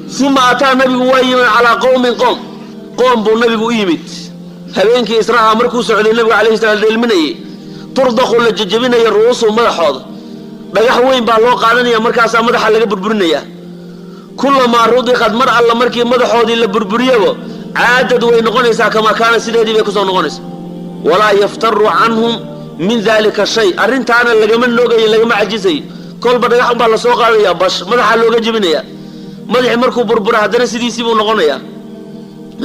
Uma ataa, nabigu waa yimid, calaa qowmin, qoom. Qoom buu nabigu u yimid habeenkii Israha markuu socday nabigu calayhi salaam, dheelminayay. Turdaqu, la jejebinaya, ru'uusuhu, madaxooda. Dhagax weyn baa loo qaadanaya, markaasaa madaxa laga burburinaya. Kulamaa rudiqad, mar alla markii madaxoodii la burburiyaba, caadad, way noqonaysaa, kamaa kaana, sideedii bay kusoo noqonaysaa. Walaa yaftaru canhum min dalika shay, arrintaana lagama noogayo, lagama cajisayo. Kolba dhagax unbaa lasoo qaadaya, bash, madaxaa looga jebinaya. Madaxii markuu burbura, haddana sidiisii buu noqonayaa.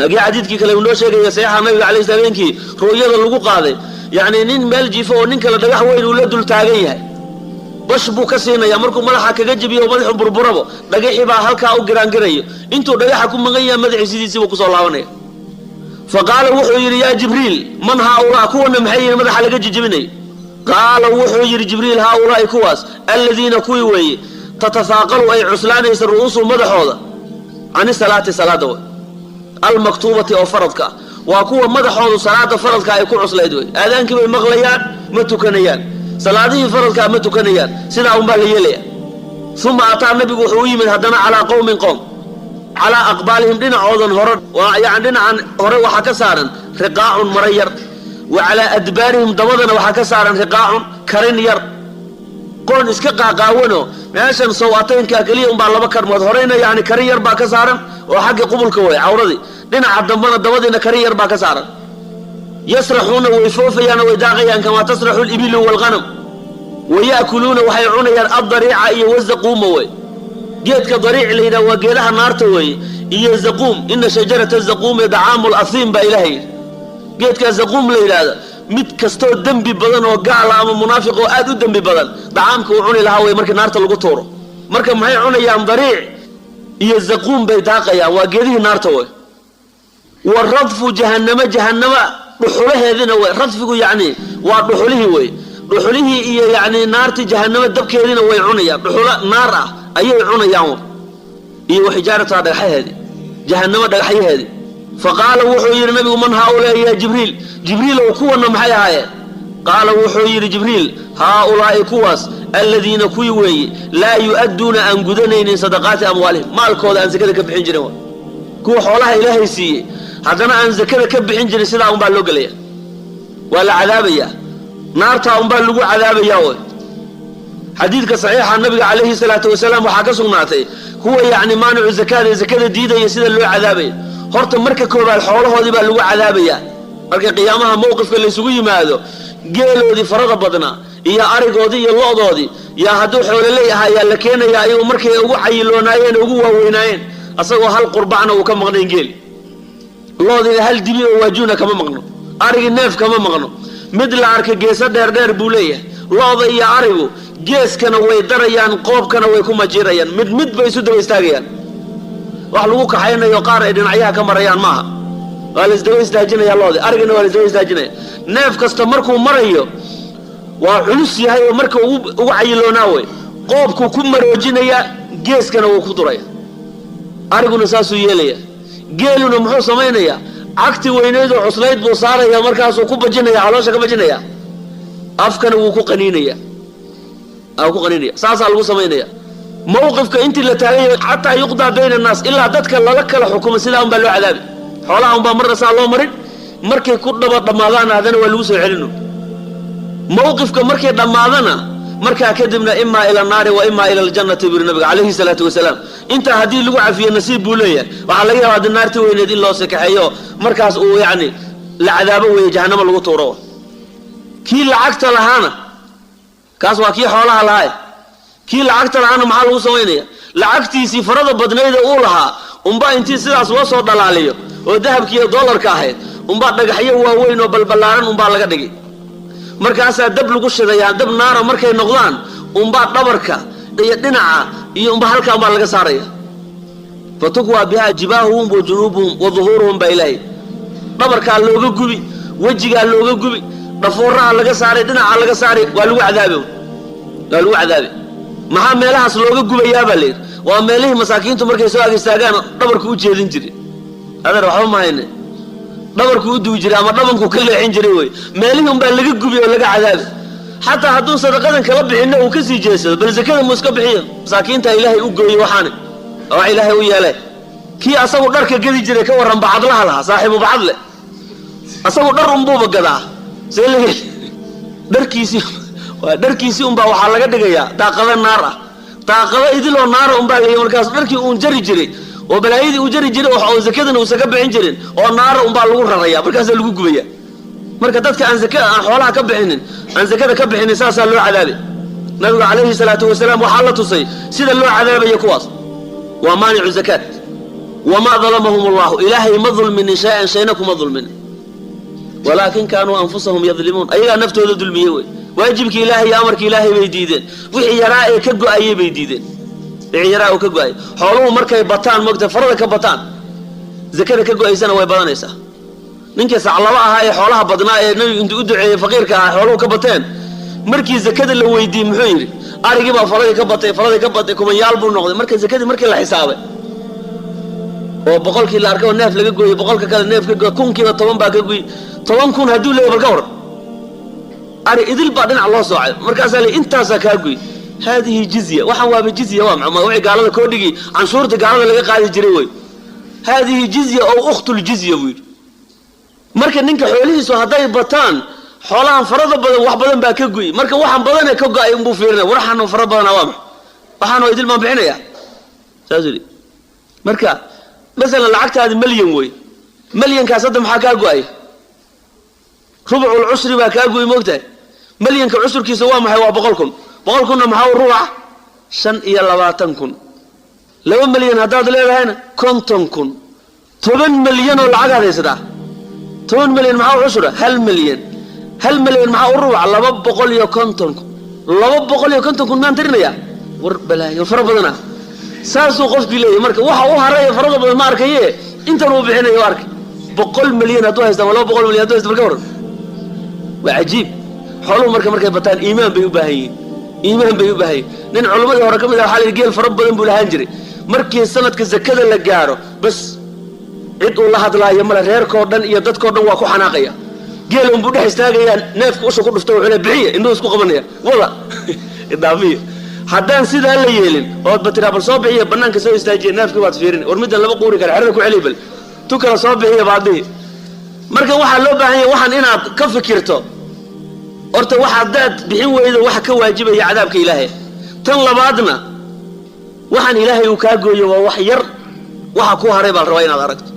Agii xadiidkii kale uu noo sheegaya saxiixa, nabiga alayh slam habeenkii ru'yada lagu qaaday, yacni nin meel jiifo oo nin kale dhagax weyn uu la dul taagan yahay, bash buu ka siinaya. Markuu madaxa kaga jebiyo, madaxu burburabo, dhagaxii baa halkaa u giraangirayo. Intuu dhagaxa ku maqan yahay, madaxii sidiisii buu kusoo laabanaya. Fa qaala, wuxuu yidhi: "Yaa Jibriil, man haaulaa?" Kuwana maxay yihin madaxa laga jejebinayo? Qaala, wuxuu yidhi Jibriil: "Haaulaai, kuwaas, aladiina, kuwii weeye, tatahaaqalu, ay cuslaanaysa, ru'uusuhum, madaxooda, cani salaati, salaada wey, almaktuubati, oo faradka ah." Waa kuwa madaxoodu salaada faradka ay ku cuslayd wey. Aadaankii bay maqlayaan, ma tukanayaan. Salaadihii faradkaa ma tukanayaan. Sidaa unbaa la yeelaya. Uma ataa, nabigu wuxuu u yimid haddana, calaa qowmin, qowm, calaa aqbaalihim, dhinacoodan hore, yani dhinacan hore waxaa ka saaran, riqaacun, mara yar, wa calaa adbaarihim, dabadana waxaa ka saaran, riqaacun, karin yar. Qoon iska qaaqaawano, meeshan saw-ataynka keliya unbaa laba karmood. Horeyna yani karin yar baa ka saaran oo xagga qubulka wey, cawradii. Dhinaca dambena, dabadiina, karin yar baa ka saaran. Yasraxuuna, way foofayaan oo way daaqayaan, kamaa tasraxu libilu waalghanam. Waya'kuluuna, waxay cunayaan, addariica iyo wazaquuma wey. Geedka dariic la yidhaha waa geedaha naarta weeye, iyo zaquum. "Ina shajarata zaquumi dacaamu lasiim" baa Ilahay yidhi. Geedkaa zaquum la yidhaahda, mid kastoo dembi badan oo gaala ama munaafiq oo aad u dembi badan dacaamka uu cuni lahaa wey markii naarta lagu tuuro. Marka maxay cunayaan? Dariic iyo zaquum bay daaqayaan, waa geedihii naarta wey. Wa radfu jahannama, jahannama dhuxulaheedina wey. Radfigu yacni waa dhuxulihii wey. Dhuxulihii iyo yacni naartii jahanamo dabkeediina way cunayaan. Dhuxulo naar ah ayay cunayaan, iyo waxijaaratuha, dhagaxyaheedii jahanamo, dhagaxyaheedii. Fa qaala, wuxuu yidhi nabigu: "Man haaulaai ya Jibriil?" Jibriilow, kuwana maxay ahaayeen? Qaala, wuxuu yidhi Jibriil: "Haaulaa'i, kuwaas, aladiina, kuwii weeye, laa yu'adduuna, aan gudanaynin, sadaqaati amwaalihim, maalkooda aan sakada ka bixin jirin." Kuwa xoolaha Ilaahay siiyey haddana aan zakada ka bixin jirin, sidaa unbaa loo gelaya, waa la cadaabayaa, naartaa unbaa lagu cadaabayaa wey. Xadiidka saxiixa nabiga calayhi salaatu wasalaam waxaa ka sugnaatay kuwa yacni maanicu zakaada, zakada diidaya, sida loo cadaabaya. Horta marka koobaad xoolahoodii baa lagu cadaabayaa. Marka qiyaamaha mowqifka laysugu yimaado, geeloodii farada badnaa iyo arigoodii iyo lo'doodii yaa, hadduu xoololey ahaa, yaa la keenayaa ayagu markay ugu cayiloonaayeen, ugu waaweynaayeen, asagoo hal qurbacna uu ka maqnayn geeli, loodiina hal dibi oo waajuuna kama maqno, arigii neef kama maqno. Mid la arka geeso dheer dheer buu leeyahay. Lo'da iyo arigu geeskana way darayaan, qoobkana way ku majiirayaan, mid mid bay isu daba istaagayaan. Wax lagu kaxaynayo qaar ay dhinacyaha ka marayaan maaha, waa la isdaba istaajinaya loodi, arigina waa la isdaba istaajinaya. Neef kasta markuu marayo waa culus yahay oo marka ugu cayiloonaa wey, qoobkuu ku maroojinaya, geeskana wuu ku duraya. Ariguna saasuu yeelaya. Geeluna muxuu samaynayaa? Cagti weyneydoo cuslayd buu saaraya, markaasuu ku bajinaya, caloosha ka bajinaya, afkana wuu ku qaniinaya, ku qaniinaya. Saasaa lagu samaynaya mawqifka intii la taagan yahay, xataa yuqdaa bayna annaas, ilaa dadka lala kala xukumo. Sidaa unbaa loo cadaabi. Xoolaha unbaa marna saa loo marin. Markay ku dhaba dhammaadaana, haddana waa lagu soo celino mawqifka. Markay dhammaadana, markaa kadibna imaa ila naari wa imaa ila aljannati, buri nabiga calayhi salaatu wasalaam. Intaa haddii lagu cafiyo, nasiib buu leeyahay. Waxaa laga yaaba haddii naarti weyneed in loo sekaxeeyo, markaas uu yacni la cadaabo weeye, jahanamo lagu tuuro. Kii lacagta lahaana, kaas waa kii xoolaha lahaa. Kii lacagta lahaana maxaa lagu samaynaya? Lacagtiisii farada badnayd ee uu lahaa unbaa intii sidaas loo soo dhalaaliyo oo dahabkiiyo dollarka ahayd unbaa dhagaxyo waaweyn oo balballaaran unbaa laga dhigay. Markaasaa dab lagu shidayaa. Dab naara markay noqdaan unbaa dhabarka iyo dhinaca iyo unbaa halkaa unbaa laga saaraya. "Fatukwaa bihaa jibaahuhum wa junuubuhum wa duhuuruhum" baa Ilaahay. Dhabarkaa looga gubi, wejigaa looga gubi, dhafooraha laga saaray, dhinacaa laga saaray. Waa lagu cadaabi, waa lagu cadaabi. Maxaa meelahaas looga gubayaa baa layidhi? Waa meelihii masaakiintu markay soo ag istaagaan dhabarku u jeedin jiray. "Adeer, waxba ma hayne," dhabarku u duwi jiray ama dhabanku ka leexin jiray wey. Meelihii unbaa laga gubi oo laga cadaabi. Xataa hadduu sadaqadan kala bixinna uu kasii jeedsado, bal zakada mu iska bixiyo? Masaakiinta Ilaahay u gooyo, waxaani wax Ilaahay u yeelay. Kii asagu dharka gedi jiray ka warran, bacadlaha lahaa, saaxiibu bacadle, asagu dhar unbuuba gadaa. See la yeli? Dharkiisii waa dharkiisii unbaa waxaa laga dhigayaa daaqado naar ah, daaqado idiloo naara unbaa la. Markaas dharkii uun jari jiray oo balaayadii uu jari jiray oo zakadana uusan ka bixin jirin oo naara unbaa lagu raraya, markaasaa lagu gubaya. Marka dadka aan zaka aan xoolaha ka bixinin, aan zakada ka bixinin, saasaa loo cadaabay. Nabigu calayhi salaatu wasalaam waxaa la tusay sida loo cadaabayo kuwaas, waa maanicu zakaat. Wamaa dalamahum allahu, ilaahay ma dulminin, shay-an shayna kuma dulminin, walaakin kaanuu anfusahum yadlimuun, ayagaa naftooda dulmiyey. Wey waajibkii ilaahay iyo amarkii ilaahay bay diideen. Wixii yaraa ee ka go-ayey bay diideen, wixii yaraa oo ka go-ayay. Xooluhu markay bataan, mogta, farada ka bataan, zakada ka go-aysana way badanaysaa. Ninkii saclaba ahaa ee xoolaha badnaa ee nabigu intuu u duceeyey faqiirka ahaa, xooluhu ka bateen, markii zakada la weydiiyey muxuu yidhi? Arigii baa faradii ka batay, faradii ka batay, kumanyaal buu noqday. Marka zakadii markii la xisaabay oo boqolkii la arkay oo neef laga gooyey, boqolka kale neef ka gooy, kunkiiba 10 baa ka goy. 10,000 hadduu leeyahy, bal ka waran? Ari idil baa dhinac loo soocay. Markaasaa la intaasaa kaa goy. Haadihi jizya, waxaan waaba jizya. Waa maxaa? Wixii gaalada koodhigii, canshuurta gaalada laga qaadi jiray wey. Haadihi jizya ow ukhtuljizya buu yidhi. Marka ninka xoolihiisu hadday bataan, xoolahan farada badan wax badan baa ka goy. Marka waxaan badanee ka go-ay unbuu fiirinaya. Waxaanoo fara badana waa maxa? Waxaanoo idil baan bixinaya, saasuu yidhi. Marka masalan lacagtaadi malyan wey. Malyankaas hadda maxaa kaa go-ay? Rubcul cushri baa kaa goy, moogtahay? Malyanka cushurkiisa waa maxay? Waa 100,000. 100,000-na maxaa u rubaca? 25,000. 2 malyan haddaad leedahayna, 50,000. 10 malyan oo lacagaad haysataa, 10 malyan maxaa u cushura? 1 malyan. 1 malyan maxaa u rubaca? 250,000. 250,000 maan tirinayaa? War balaayo fara badana, saasuu qofkii leeyahy. Marka waxa u haraya farada badan ma arkaye, intan uu bixinayo arkay. 100 milyan hadduu haysta ama 200 milyan hadduu haysta, marka waran? Waa cajiib. Xooluhu marka markay bataan, iimaan bay u baahan yihiin, iimaan bay u baahan yihin. Nin culimmadii hore ka mid ah waxaa la yidhi geel fara badan buu lahaan jiray. Markii sanadka zakada la gaaro, bas, cid uu la hadlaayo male, reerkoo dhan iyo dadkoo dhan waa ku xanaaqaya. Geel unbuu dhex istaagayaa, neefka usha ku dhufta, wuxuu le bixiya, indhuhu isku qabanaya, wada idaafiya. Haddaan sidaa la yeelin ood ba tiraa bal soo bixiya, banaanka soo istaajiya, neefkii baad fiirin, war middan lama quuri kara, xerada ku celi, bal tu kala soo bixiya baad dhihi. Marka waxaa loo baahan yahay waxaan inaad ka fikirto. Horta wax haddaad bixin weydo, waxa ka waajibaya cadaabka ilaahay. Tan labaadna, waxaan ilaahay uu kaa gooyo waa wax yar, waxa ku haray baa la rabaa inaad aragto.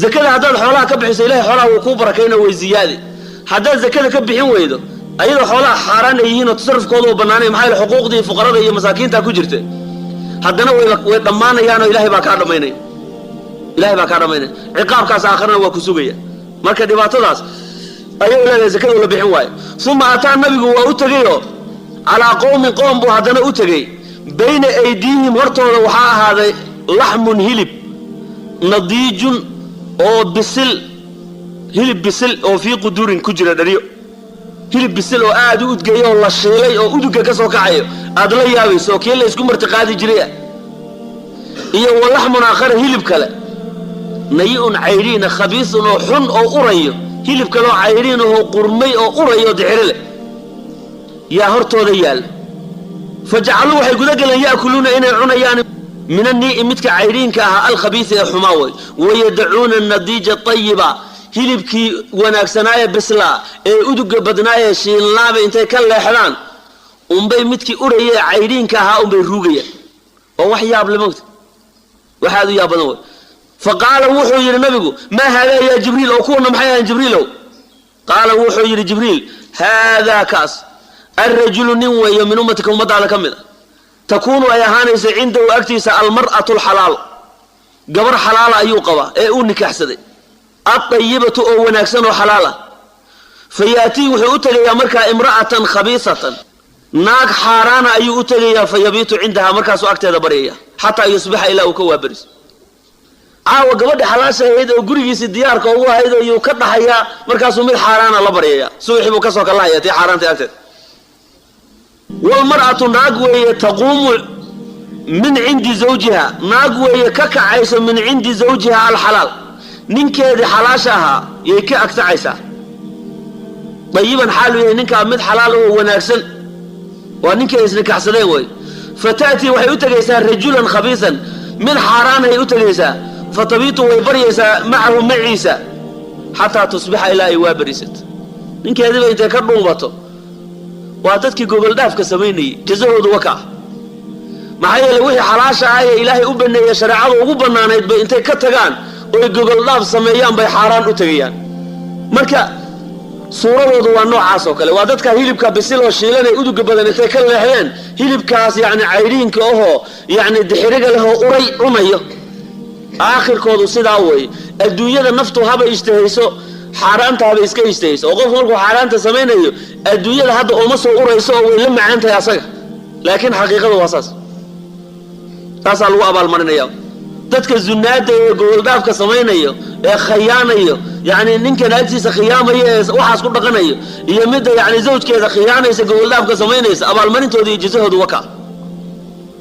Zakada haddaad xoolaha ka bixiso, ilahay xoolaha wuu kuu barakayno, way ziyaadi. Haddaad zakada ka bixin weydo, ayadoo xoolaha xaaraan ay yihiin oo tasarufkooda uu bannaanay, maxaa yeele xuquuqdii fuqarada iyo masaakiinta ku jirta, haddana way dhammaanayaanoo ilahay baa kaa dhammaynaya, ilahay baa kaa dhammaynaya. Ciqaabkaas aakharana waa ku sugaya. Marka dhibaatadaas ayuu leedahay zakada la bixin waayo. Uma ataa, nabigu waa u tegayoo calaa qowmin, qoom buu haddana u tegey. Bayna aydiihim, hortooda waxaa ahaaday laxmun, hilib, nadiijun, oo bisil, hilib bisil oo fii quduurin, ku jira dhariyo, hilib bisil oo aad u udgeeyo oo la shiilay oo uduga ka soo kacayo aad la yaabayso, oo kii la isku martiqaadi jiray ah, iyo wa laxmun aakhara, hilib kale, nayi-un, caydhiina, khabiisun, oo xun oo urayo, hilib kale oo caydhiin oo qurmay oo urayo oo dixiri leh yaa hortooda yaalla. Fa jacaluu, waxay guda galeen, ya'kuluuna, inay cunayaan, min annii'i, midka caydhiinka ahaa, alkhabiisi, ee xumaa way, wayadacuuna anadiija ayiba, hilibkii wanaagsanaaye bislaa ee uduga badnaayee shiinlaaba intay ka leexdaan unbay midkii uraya ee caydhiinka ahaa unbay ruugayaan. Oo wax yaab le mogta, waxaad u yaab badan wey. Fa qaala, wuxuu yidhi nabigu: "Maa haadaa yaa Jibriil?" Oo kuwana maxay ahayn, Jibriilow? Qaala, wuxuu yidhi Jibriil: "Haadaa, kaas, alrajulu, nin weeyo, min ummatika, ummadaada ka mid a, takuunu, ay ahaanayso, cindahu, agtiisa, almar'atu alxalaal, gabar xalaala ayuu qabaa ee uu nikaaxsaday, aayibatu, oo wanaagsan oo xalaal ah. Fa yaatii, wuxuu u tegayaa markaa, imra'atan khabiisatan, naag xaaraana ayuu u tegayaa, fa yabiitu cindahaa, markaasuu agteeda baryaya, xataa yusbixa, ilaa uu ka waaberiso. Caawa gabadha xalaasha ahayd oo gurigiisii diyaarka ugu ahayd ayuu ka dhaxayaa, markaasuu mid xaaraana la baryaya. Subaxii buu kasoo kalahaya tii xaaraanta agteeda. Walmar'atu, naag weeye, taquumu min cindi zawjiha, naag weeye ka kacayso, min cindi zawjiha alxalaal, ninkeedii xalaasha ahaa yay ka agtacaysaa, dayiban, xaalu yahay ninkaa mid xalaal oo wanaagsan, waa ninkii ay isnikaxsadeen wey. Fa ta'tii, waxay u tegaysaa, rajulan khabiisan. Mid xaaraanhay u tegaysaa. Fa tabiitu, way baryaysaa, macahu, maciisa, xataa tusbixa, ilaa ay waa barisato. Ninkeediiba intay ka dhuumato. Waa dadkii gogoldhaafka samaynayey jazahoodu waka ah. Maxaa yeele, wixii xalaasha ah ee Ilaahay u baneeyey, shareecadu ugu bannaanayd, bay intay ka tagaan oy gogoldhaaf sameeyaan bay xaaraan u tegayaan. Marka suuradoodu waa noocaas oo kale. Waa dadka hilibka bisil oo shiilanay, uduga badan intay ka leexdeen, hilibkaas yacni caydhiinka ahoo yacni dixiriga leh oo uray cunayo. Aakhirkoodu sidaa weeye. Adduunyada naftu haba ishtahayso, xaaraanta haba iska ishtahayso, oo qofku markuu xaaraanta samaynayo adduunyada hadda ooma soo urayso oo way la macaan tahay asaga, laakiin xaqiiqadu waa saas. Taasaa lagu abaalmarinaya dadka zunaada ee gogoldhaafka samaynayo ee khayaanayo, yani ninka naagtiisa khiyaamaya ee waxaas ku dhaqanayo, iyo midda yani zawjkeeda khiyaanaysa, gogoldhaafka samaynaysa. Abaalmarintooda iyo jazahoodu waka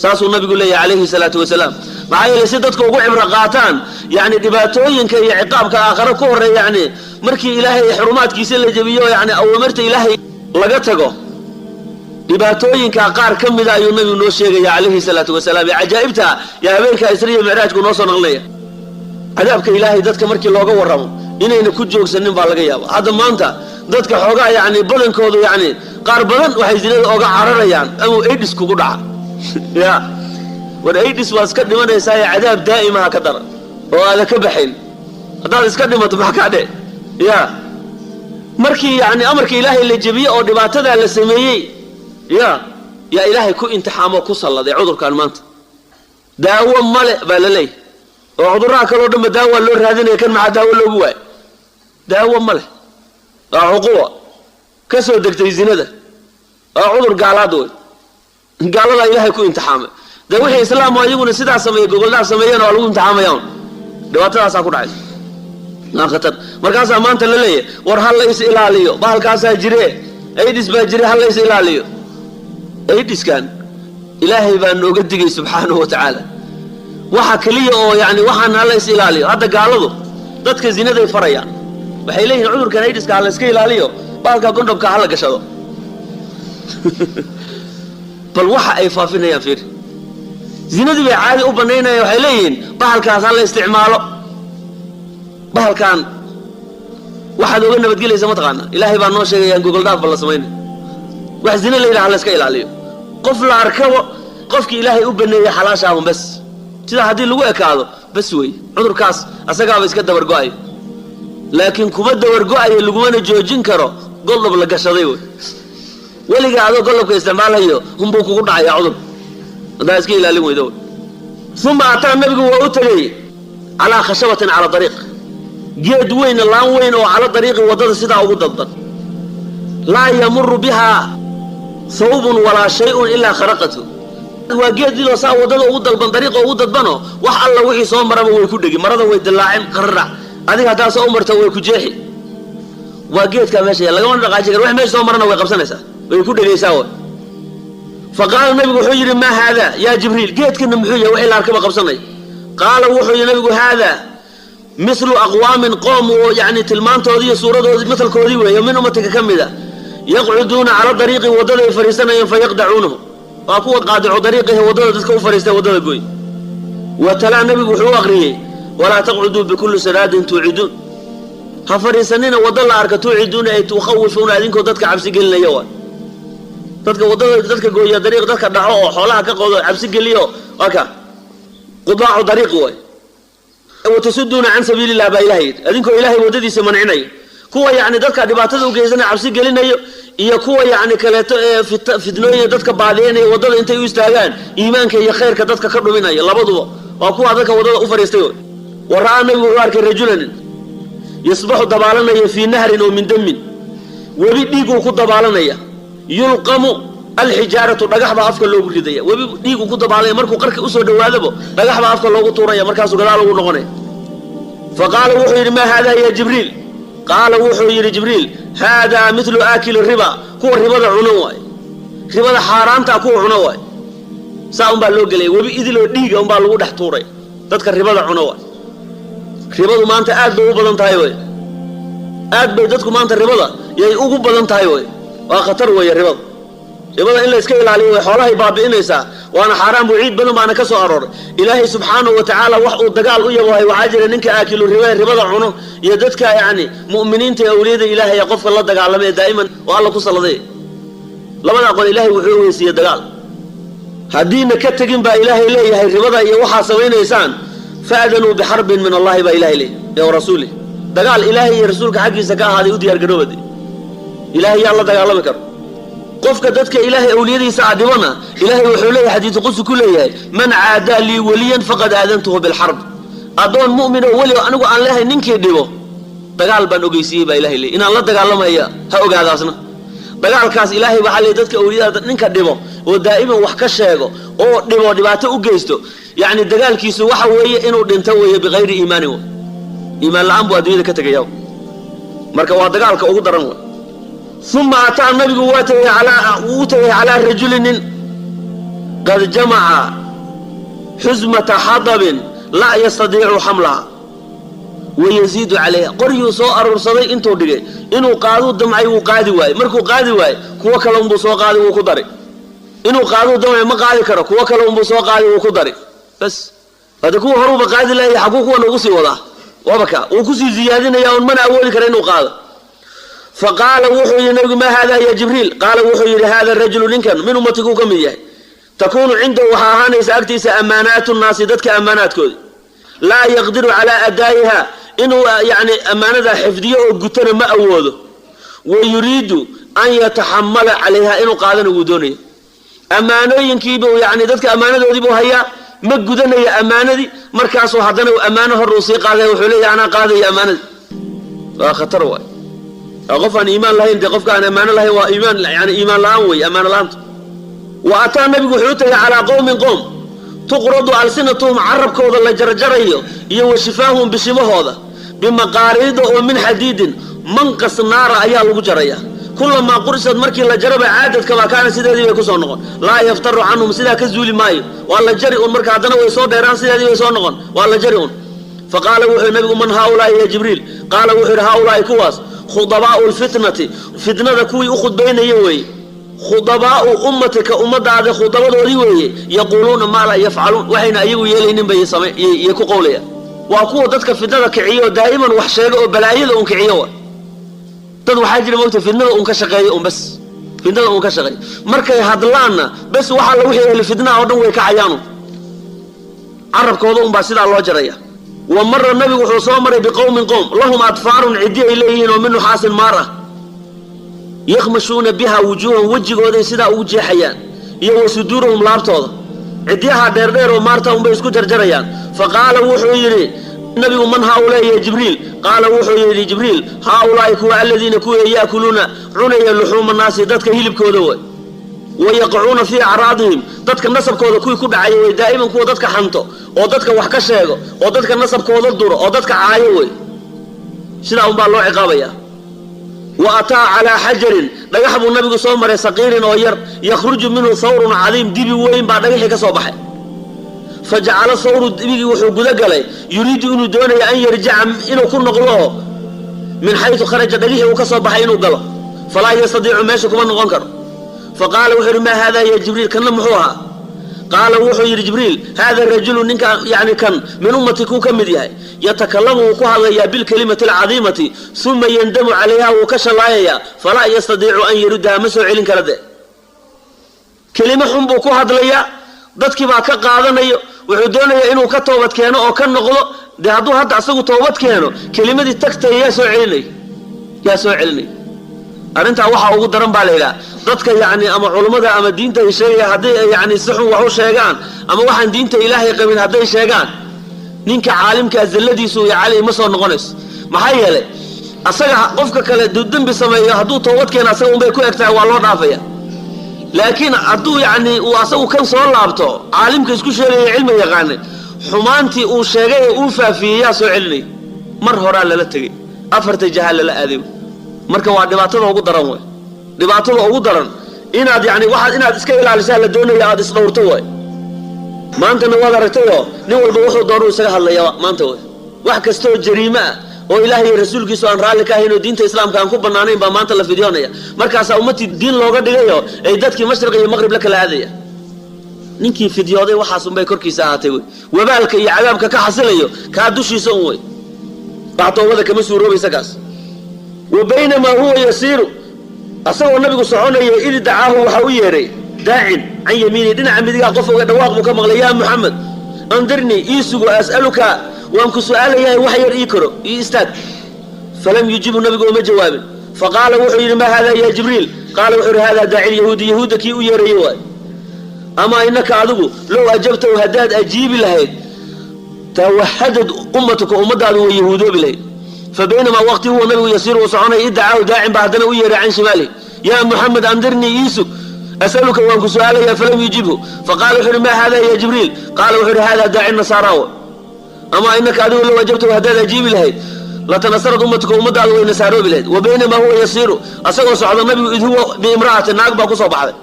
saasuu nabigu leeyahay calayhi salaatu wasalaam. Maxaa yeelay, si dadka ugu cibro qaataan yani dhibaatooyinka iyo ciqaabka aakhare ku horreeya, yani markii Ilaahay xurumaadkiisa la jebiyo, yani awaamirta Ilaahay laga tago, dhibaatooyinka qaar ka mida ayuu nabigu noo sheegaya calayhi salaatu wasalaam. Ee cajaa'ibta yaa habeenka Isra iyo Micraajku noo soo naqlinaya. Cadaabka Ilaahay dadka markii looga warramo inayna ku joogsanin baa laga yaaba. Hadda maanta dadka xoogaa yani badankoodu, yani qaar badan, waxay zinada oga cararayaan amuu AIDS kugu dhaca. Ya war, AIDS waad iska dhimanaysaa ee cadaab daa'imaha ka daran oo aada ka baxayn haddaad iska dhimato, maxaa kaa dhe? Ya markii yani amarka Ilaahay la jebiye oo dhibaatadaa la sameeyey, ya yaa Ilaahay ku imtixaamoo ku salladay cudurkan. Maanta daawo male baa la leeyahy, oo cudurraha kaleo dhanba daawaa loo raadinaya, kan maxaa daawo loogu waayo? Daawo ma leh. Waa cuquba ka soo degtay zinada. Waa cudur gaalaad wey, gaaladaa Ilaahay ku imtixaamay. Dee wixii islaamu ayaguna sidaa sameeye, gogoldhaaf sameeyana, waa lagu imtixaamaya un, dhibaatadaasaa ku dhacay. Waa khatar. Markaasaa maanta la leeyahay, war ha la is ilaaliyo, bahalkaasaa jire, AIDS baa jire, ha la is ilaaliyo. AIDSkan Ilaahay baa nooga digay subxaanahu wa tacaala. Waxa keliya oo yani waxaan ha la is ilaaliyo, hadda gaaladu dadka zinaday farayaan. Waxay leeyihin, cudurkan AIDSka ha la iska ilaaliyo, bahalka gondhobka ha la gashado. Bal waxa ay faafinayaan fiir. Zinadii bay caadi u banaynayaan. Waxay leeyihiin, bahalkaas ha la isticmaalo. Bahalkan waxaad oga nabadgelaysa ma taqaana? Ilaahay baa noo sheegayaan gogoldhaaf ba la samaynay. Wax zina la yidhaha ha la iska ilaaliyo. Qof la arkabo, qofkii Ilaahay u baneeyey xalaashaahun bes. Sidaa haddii lagu ekaado bes wey, cudurkaas asagaaba iska dabargo'ayo. Laakiin kuma dabargo'ayo, lagumana joojin karo goldob la gashaday. Wey weligaa adoo gollobka isticmaalayo unbuu kugu dhacaya cudur haddaa iska ilaalin weydo. Uma ataa, nabigu waa u tegey, calaa khashabatin cala dariiq, geed weyn, laan weyn oo cala dariiqi, waddada sidaa ugu dadban, laa yamuru bihaa thawbun walaa shayun ilaa kharaqatu. Waa geed idoo saa waddada ugu dalban, dariiqa ugu dadbano, wax alla wixii soo maraba way ku dhegi, marada way dillaacin, qararac. Adiga haddaa soo marto way ku jeexi. Waa geedkaa meesha yaal, lagama dhaqaaji karo. Wax meesha soo marana way qabsanaysaa, way ku dhegaysaa way. Fa qaala, nabigu wuxuu yidhi, maa haada yaa Jibriil? Geedkana muxuu yahay wixii la arkaba qabsanay? Qaala, wuxuu yidhi nabigu, haada mithlu aqwaamin, qoom oo yani tilmaantoodii iyo suuradoodii, matalkoodii weeye, min ummatika ka mid a, yaqcuduuna cala dariiqi, waddaday fadhiisanayeen, fayaqdacuunahu. Waa kuwa qaadicu dariiqihi, waddada dadka u fadhiistay, waddada goy. Wa talaa, nabigu wuxuu u aqriyey, walaa taqcuduu bikulli siraadin tuuciduun, ha fadhiisanina waddo la arka, tuuciduuna ay tukhawifuuna, adinkoo dadka cabsi gelinaya. Waay dadka waddada dadka gooya, dariiq dadka dhaco oo xoolaha ka qodo, cabsi geliyo, waa ka qudaacu dariiqi waay. Watasuduuna can sabiili illah baa Ilahay yidhi, adinkoo Ilahay waddadiisa mancinaya. Kuwa yacni dadka dhibaatada u geysanaya, cabsi gelinayo, iyo kuwa yacni kaleeto ee fitnooyin dadka baadiyanaya, waddada intay u istaagaan iimaanka iyo khayrka dadka ka dhuminaya, labaduba waa kuwa dadka waddada u fadhiistay. Wa ra'aa, nabigu wuxuu arkay, rajulan yasbaxu, dabaalanaya, fii nahrin oo min damin, webi dhiiguu ku dabaalanaya, yulqamu alxijaaratu, dhagax baa afka loogu ridaya. Webi dhiiguu ku dabaalanaya, markuu qarka usoo dhawaadabo dhagax baa afka loogu tuuraya, markaasuu gadaal ugu noqonaya. Fa qaala, wuxuu yidhi, maa haadaa ya Jibriil? Qaala, wuxuu yidhi Jibriil, haadaa mithlu aakili riba, kuwa ribada cuno waay, ribada xaaraantaa kuwa cuno waay. Saa unbaa loo gelaya, webi idiloo dhiiga unbaa lagu dhex tuuray. Dadka ribada cuno waay. Ribadu maanta aad bay u badan tahay wey, aad bay dadku maanta ribada yay ugu badan tahay wey. Waa khatar weeye ribada. Ribada in la iska ilaaliyo way xoolahay baabi'inaysaa, waana xaaraan. Waciid badan baana ka soo arooray. Ilaahay subxaanahu wa tacaala wax uu dagaal u yabohay waxaa jira ninka aakilu riba, ribada cuno, iyo dadka yacni mu'miniinta ee awliyada Ilaahay ee qofka la dagaalama ee daa'iman oo Alla ku salladay. Labadaa qol Ilaahay wuxuu ogeysiiyey dagaal. Haddiina ka tegin baa Ilaahay leeyahay ribada iyo waxaa samaynaysaan, faadanuu bixarbin min Allahi baa Ilahay leeyahay wa rasuulih. Dagaal Ilaahay iyo rasuulka xaggiisa ka ahaaday u diyaargaroobade. Ilaahay yaa la dagaalami karo? Qofka dadka Ilaahay awliyadiisa a dhibana, Ilaahay wuxuu leeyahay, xadiisu qudsi ku leeyahay: "Man caadaa lii weliyan faqad aadantuhu bilxarb." Addoon mu'min oo weli anigu aan leehay ninkii dhibo, dagaal baan ogeysiiyey baa Ilahay leeyay inaan la dagaalamaya. Ha ogaadaasna dagaalkaas Ilaahay waxaa leeyay dadka awliyada ninka dhibo oo daa'iman wax ka sheego oo dhibo, dhibaato u geysto, yacni dagaalkiisu waxa weeye inuu dhinto weeye bikayri iimaanin. Iimaan la'aan buu adduunyada ka tegaya. Marka waa dagaalka ugu daran wey. Uma ataa, nabigu waa tegay, wuu u tegay calaa rajuli nin qad jamaca xusmata xadabin laa yastadiicu xamlaha wayaziidu calayha. Qoryuu soo aruursaday, intuu dhigay inuu qaaduu damcay, wuu qaadi waayey. Markuu qaadi waayey, kuwo kale unbuu soo qaaday, wuu ku dari. Inuu qaaduu damcay, ma qaadi karo, kuwo kale unbuu soo qaaday, wuu ku dari. Bas, hadda kuwa horuuba qaadi laayay, xaguu kuwan ugu sii wadaa? Waaba ka wuu kusii ziyaadinaya un, mana awoodi kara inuu qaado. Faqaala, wuxuu yidhi nabigu: "Ma hada ya Jibriil?" Qaala, wuxuu yidhi: "Hada rajulu, ninkan, min ummatikuu ka mid yahay. Takuunu cindahu, waxaa ahaanaysa agtiisa, ammaanaatu nnaasi, dadka ammaanaadkoodi. Laa yaqdiru calaa adaa'iha, inuu yani ammaanada xifdiyo oo gutana ma awoodo. Wa yuriidu an yataxamala calayha, inuu qaadana wuu doonaya." Ammaanooyinkiibuu yani dadka ammaanadoodiibuu hayaa, ma gudanaya ammaanadii. Markaasuu haddana ammaano hor uu sii qaadaya, wuxuu leeyahy: "Anaa qaadaya ammaanadii." Waa khatar waay. Waa qof aan iimaan lahayn. Dee qofka aan ammaano lahayn waa iimaan, yani iimaan la'aan wey ammaano la'aantu. Wa ataa, nabigu wuxuu u tagay, calaa qowmin, qoom, tuqradu alsinatuhum, carabkooda la jarjarayo, iyo wa shifaahum, bishimahooda, bimaqaariida oo min xadiidin, manqas naara ayaa lagu jaraya. Kulamaa qurisad, markii la jaraba, caadad kamaa kaana, sideedii bay kusoo noqon. Laa yaftaru canhum, sidaa ka zuuli maayo. Waa la jari un, marka haddana way soo dheeraan, sideedii bay soo noqon, waa la jari un. Faqaala, wuxuu nabigu: "Man haaulaai ya Jibriil?" Qaala, wuxuu yidhi: "Haaulaai, kuwaas, khudabaa'u lfitnati, fitnada kuwii u khudbaynaya weeye. Khudabaa'u ummatika, ummadaada khudabadoodii weeye. Yaquuluuna maa laa yafcaluun, waxayna ayagu yeelaynin bay yay ku qowlayaan. Waa kuwa dadka fitnada kiciyo oo daa'iman wax sheega oo balaayada un kiciyo." Wa dad waxaa jira mogta fitnada un ka shaqeeyo un, bas fitnada un ka shaqeeyo. Markay hadlaanna, bes, waxaa la wixii ehli fitnaha oo dhan way kacayaanu, carabkooda unbaa sidaa loo jaraya. Wa mara, nabigu wuxuu soo maray, biqowmin, qowm, lahum adfaarun, ciddi ay leeyihiin oo min nuxaasin, maar ah, yakhmashuuna biha wujuuhahum, wejigooday sidaa ugu jeexayaan, iyo wa suduurahum, laabtooda. Cidyaha dheerdheer oo maarta unbay isku jarjarayaan. Fa qaala, wuxuu yidhi nabigu: "Man haaulaai ya Jibriil?" Qaala, wuxuu yidhi Jibriil: "Haaulaai, kuwa, aladiina, kuwa, yaakuluuna, cunaya, luxuuma naasi, dadka hilibkooda way, wa yaqacuuna fii acraadihim, dadka nasabkooda kuwii ku dhacaya way." Daa'iman kuwa dadka xanto oo dadka wax ka sheego oo dadka nasabkooda duro oo dadka caayo wey. Sidaa unbaa loo ciqaabaya. Wa ataa calaa xajarin, dhagax buu nabigu soo maray, saqiirin, oo yar, yakhruju minhu thawrun cadiim, dibi weyn baa dhagaxii ka soo baxay. Fa jacala thawru, dibigii wuxuu guda galay, yuriidu, inuu doonayo, an yarjica, inuu ku noqdo oo min xaytu kharaja, dhagixii uu ka soo baxay inuu galo. Falaa yastadiicu, meesha kuma noqon karo. Fa qaala, wuxuu yidhi: "Maa haadaa ya Jibriil? Kanna muxuu ahaa?" Qaala, wuxuu yidhi Jibriil: "Haada rajulu, ninka yani kan, min ummati kuu ka mid yahay. Yatakalamu, wuu ku hadlayaa, bilkelimati alcadiimati, uma yandamu calayha, wuu ka shallaayayaa. Falaa yastadiicu an yaruddaha, ma soo celin kara." De kelimo xun buu ku hadlayaa, dadkii baa ka qaadanayo. Wuxuu doonayaa inuu ka toobad keeno oo ka noqdo. Dee hadduu hadda asagu toobad keeno, kelimadii tagtay yaa soo celinay? Yaa soo celinay? Arrintaa waxaa ugu daran baa la yidhaha dadka yacni ama culummada ama diinta ay sheegaya, hadday yani si xun wax u sheegaan ama waxaan diinta Ilaahay qabin hadday sheegaan, ninka caalimkaa zalladiisu iyo cali ma soo noqonayso. Maxaa yeelay, asaga qofka kale duu dembi sameeyo, hadduu toobad keeno, asaga unbay ku eg tahay, waa loo dhaafaya. Laakiin hadduu yacni uu asagu kan soo laabto, caalimka isku sheegaya, cilmi yaqaane, xumaantii uu sheegay ee uu faafiyey yaa soo celinaya? Mar horaa lala tegey, afarta jaha lala aaday. Marka waa dhibaatada ugu daran wey, dhibaatada ugu daran inaad yani waxaad inaad iska ilaalisaa la doonaya, aad isdhowrto way. Maantana waad aragtayoo nin walba wuxuu doonuu isaga hadlaya maanta wey. Wax kastoo jariime ah Oo Ilaah iyo rasuulkiisu aan raalli ka ahayn oo diinta Islaamka aan ku bannaanayn baa maanta la fidyoonaya. Markaasaa ummadtii diin looga dhigayo ay dadkii mashriq iyo maqrib la kala aadaya. Ninkii fidyooday waxaas unbay korkiisa ahaatay wey. Wabaalka iyo cadaabka ka xasilayo kaa dushiisa un wey, wax toobada kama suuroobaysa kaas. Wa baynamaa huwa yasiiru, asagoo nabigu soconaya, id dacaahu, waxaa u yeedhay, daacin can yamiini, dhinaca midigaa qof oga dhawaaq buu ka maqlay: "Yaa Muxamed, andirnii, ii sugo, as'aluka, waan ku su'aalayahay, wax yar ii koro, ii istaag." Falam yujibhu, nabigu uma jawaabin. Faqaala, wuxuu yidhi: "Maa haadaa ya Jibriil?" Qaala, wuxuu yidhi: "Haadaa daaci lyahuudi, yahuudda kii u yeerayay waay. Amaa innaka adigu, low ajabtahu, haddaad ajiibi lahayd, tawahadad ummatuka, ummadaadu way yahuudoobi lahayd." Fa baynamaa waqti huwa nabigu yasiiru, uu soconaya, id dacaahu daacin baa haddana u yeeray can shimaalihi: "Yaa Muxamed, andirnii, iisug, asaluka, waan ku su'aalaya." Falam yujibhu. Faqala, wuxu uhi: "Maa hada ya Jibriil?" Qaala, wuxuu ihi: "Hada daaci nasaaraawa. Amaa inaka adigu, low ajabtahu, haddaad ajiibi lahayd, latanasarad ummatuka, ummadaadu way nasaaroobi lahayd." Wa baynamaa huwa yasiiru, asagoo socda nabigu, id huwa biimra'atin, naag baa kusoo baxday,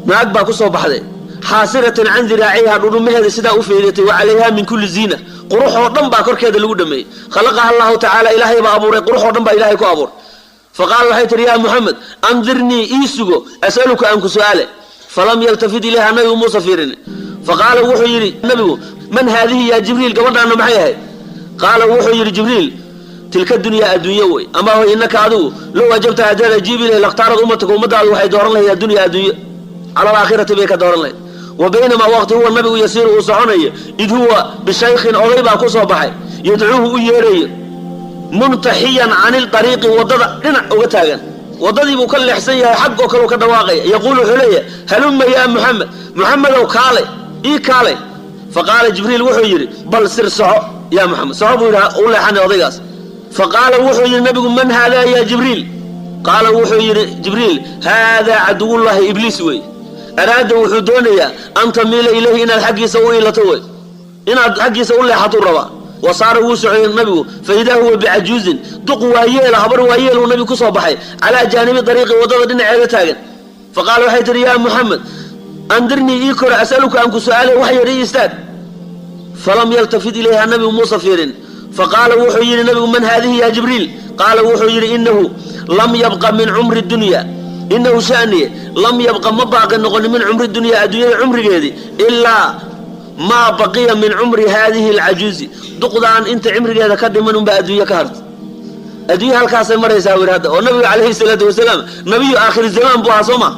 naag baa kusoo baxday, xaasiratan can diraaciha, dhudhumaheeda sidaa u faydatay, wa calayha min kulli ziina, qurux oo dhan baa korkeeda lagu dhameeyey. Khalaqaha Allahu tacaala, Ilaahay baa abuuray, qurux oo dhan baa Ilahay ku abuuray. Faqaala, waxay tihi: "Yaa Muxamed, andirnii, ii sugo, asaluka, aan ku su'aale." Falam yaltafit ilayha, nabigu muusa fiirin. Faqaala, wuxuu yidhi nabigu: "Man haadihi yaa Jibriil? Gabadhaana maxay ahayd?" Qaala, wuxuu yidhi Jibriil: "Tilka dunyaa, adduunye wey. Ama hoy, innaka adigu, low ajabta, haddaad ajiibi lahayd, lakhtaarad ummatuka, ummadaadu waxay dooran lahayd addunya, adduunye, cala alaakhirati bay ka dooran lahayd." Wa baynamaa waqti huwa nabigu yasiiru, uu soconayo, id huwa bishaykhin, oday baa ku soo baxay, yadcuuhu, u yeerayo, muntaxiyan cani lariiqi, waddada dhinac uga taagan, waddadii buu ka leexsan yahay, xag oo kale u ka dhawaaqaya. Yaquulu, wuxuu leeyahay: "Halumma yaa Muxamed, Muxamedow kaalay, ii kaalay." Faqaala Jibriil, wuxuu yidhi: "Bal sir, soco, yaa Muxamed, soco," buu yidhi, u leexanay odaygaas. Faqaala, wuxuu yidhi nabigu: "Man haadaa yaa Jibriil?" Qaala, wuxuu yidhi Jibriil: "Haadaa caduwullahi Ibliis wey. Araada, wuxuu doonayaa, an tamiila ilayhi, inaad xaggiisa u iilato wey, inaad xaggiisa u leexatuu rabaa." Wa saara, wuu socday nabigu, fa idaa huwa bicajuuzin, duq waayeela, habar waayeel uu nabigu ku soo baxay, calaa jaanibi dariiqi, waddada dhinaceeda taagan. Faqaala, waxay tihi: "Yaa Muxamed, andirnii, ii kora, asaluka, aan ku su'aalay, wax yar ii istaag." Falam yaltafit ilayha, nabigu muusa fiirin. Faqaala, wuxuu yidhi nabigu: "Man haadihi ya Jibriil?" Qaala, wuxuu yidhi: "Inahu lam yabqa min cumri dunya, inahu shaniye, lam yabqa, ma baaqi noqonin, min cumri dunya, adduunyada cumrigeedii, ilaa maa baqiya min cumri haadihi alcajuuzi, duqdaan inta cimrigeeda ka dhiman unbaa adduunye ka harta. Adduunya halkaasay maraysaa," yidhi hadda. Oo nabigu calayhi salaatu wasalaam nabiyu aakhiri zamaan buu ahaa, soo ma?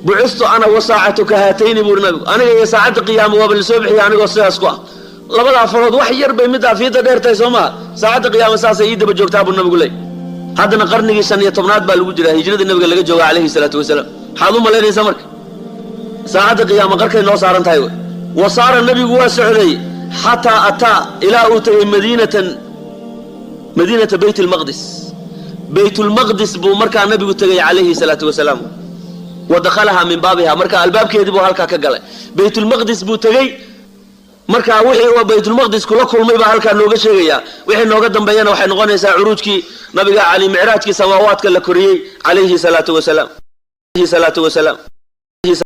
"Bucistu ana wasaacatu ka haatayni," buuri nabigu, "aniga iyo saacadda qiyaama waaba lasoo bixiya anigoo sidaas ku ah, labadaa farood wax yar bay middaa fiida dheer tahay, soo maha? Saacadda qiyaama saasay ii daba joogtaa," buu nabigu leey. Haddana qarnigii 15aad baa lagu jiraa hijradii nabiga laga jooga calayhi salaatu wasalaam. Maxaad u malaynaysaa marka? Saacadda qiyaama qarkay noo saaran tahay wey. Wa saara, nabigu waa socday, xataa ataa, ilaa uu tegay, madiinatan, madiinata Bayt lmaqdis, Baytulmaqdis buu markaa nabigu tegay calayhi salaatu wasalaam. Wa dakhalaha min baabiha, marka albaabkeedii buu halkaa ka galay. Baytulmaqdis buu tegey. Markaa wixii uu Baytulmaqdis kula kulmay baa halkaa nooga sheegayaa. Wixii nooga dambeeyana waxay noqonaysaa curuujkii nabiga cali, micraajkii samaawaadka la koriyey calayhi salaatu wasalaam, alayhi salaatu wasalaam.